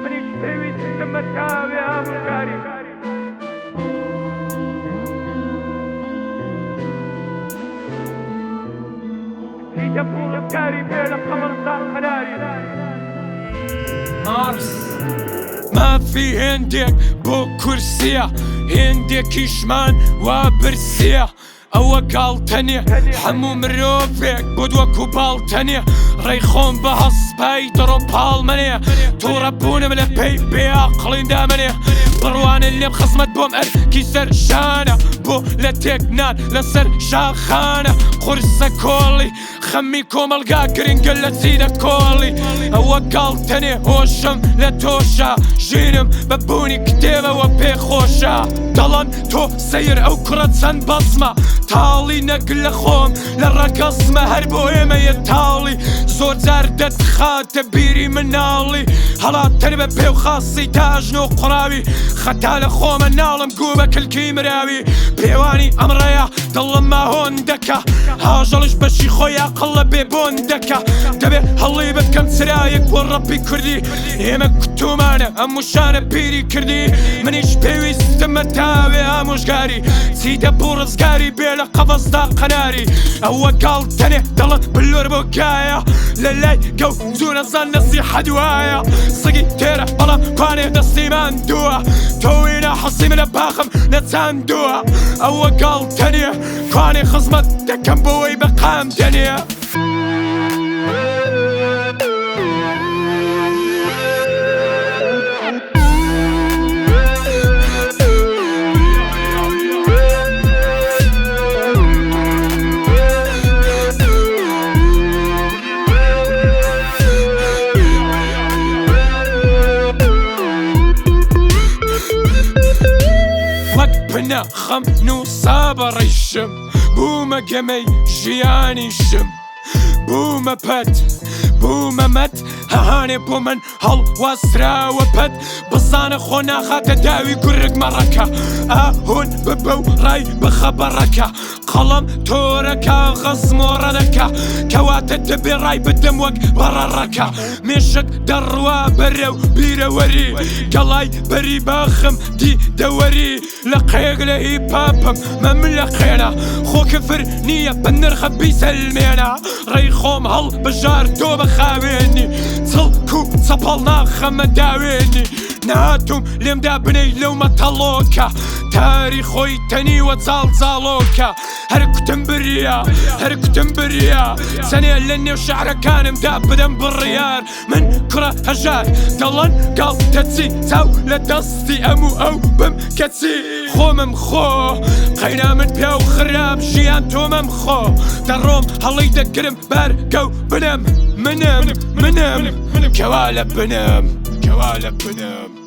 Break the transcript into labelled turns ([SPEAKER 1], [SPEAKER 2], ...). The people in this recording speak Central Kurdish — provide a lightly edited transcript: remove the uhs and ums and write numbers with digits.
[SPEAKER 1] منیش پێویستم بە تاوێ ئامۆژگاری. چیتە پووڵکاری بێ لە قەڵەمدا قەراری.
[SPEAKER 2] مارس مافی هێندێک بۆ کورسیە هێندێکیشمان وا برسیە ئەوە گاڵتە نیە هەموو مرۆڤێک بۆت وەکو باڵتە نیە ڕێی خۆم بە هەسپای دەڕۆم پاڵ مەنێ توڕە بوونم لە پێی بێ ئاقڵین دامەنێ بڕوانن لێم خزمەت بۆم ئەرکی سەر شانە بۆ لە تێکنان لەسەر شاخانە قورسە کۆڵی خەمی کۆمەڵگا گرنگە لە چی دەکۆڵی ئەوە گاڵتەنێ هۆشم لە تۆشە ژینم بە بوونی کتێبەوە پێ خۆشە دەڵەن تۆ سەیر ئەو کوڕە چەند بەزمە تاڵی نەک لە خۆم لە ڕەگەزمە هەر بۆ ئێمەیە تاڵی زۆر جار دەتخاتە بیری مناڵی هەڵاتن بە پێ و خاسی تا ئەژنۆ قوڕاوی خەتا لە خۆمە ناڵم گوو بە کلکی مراوی پێوانی ئەم ڕێیە دڵم ماهۆن دەکا ئاژەڵیش بەشی خۆی ئەقڵ لە بێ بۆن دەکا دەبێ هەڵی بکەم چرایەک بۆ ڕەپی کوردی ئێمە کوتومانە ئەم وشانە پیری کردی منیش پێویستمە تاوێ ئامۆژگاری چیتە بۆ ڕزگاری بێ لە قەفەسدا قەناری ئەوە گاڵتەنێ دەڵێ بلۆر بۆ گایە لە لای گەو جوونەزان نەسیحەت وایە سگی تێرە بەڵام کوانێ دەستی ماندووە تۆوی ناحەزیم لە باخم نەچاندووە ئەوە گاڵتەنێ کوانێ خزمەت دەکەم بۆی بە قام دەنێ. وەک بنە خەم نووسا بە ڕیشم بوومە گەمەی ژیانیشم بوومە پەت بوومە مەت هەهانێ بۆ من هەڵواسراوە پەت بزانە خۆ ناخاتە داوی گورگ مەڕەکە ئاهون ببە و ڕای بخە بەڕەکە قەڵەم تۆرە کاغەز مۆڕە دەکا کەواتە دەبێ ڕای بدەم وەک بەڕەڕەکە مێشک دەڕوا بەرەو بیرەوەری گەڵای بەری باخم دی دەوەری لە قەیەک لە هیپاپم مەم لە قێنە خۆ کفر نییە بە نرخە بیسەلمێنە ڕێی خۆم هەڵبژاردۆ بە خاوێنی چڵک و چەپەڵ ناخەمە داوێنی ناتوم لێمدا بنەی لەو مەتەڵۆکە تاری خۆی تەنیوە جاڵجاڵۆکە هەر کوتم بریا هەر کوتم بریا چەنێ لە نێو شعرەکانمدا بدەم بڕیار من کوڕە هەژار دەڵەن گاڵتەچی چاو لە دەستی ئەم و ئەو بم کەچی خۆمم خۆ قەینا من پیاو خراپ ژیان تۆمەم خۆ دەڕۆم هەڵی دەگرم بارگە و بنم منم منم کەوا لە بنم کەوا لە بنم.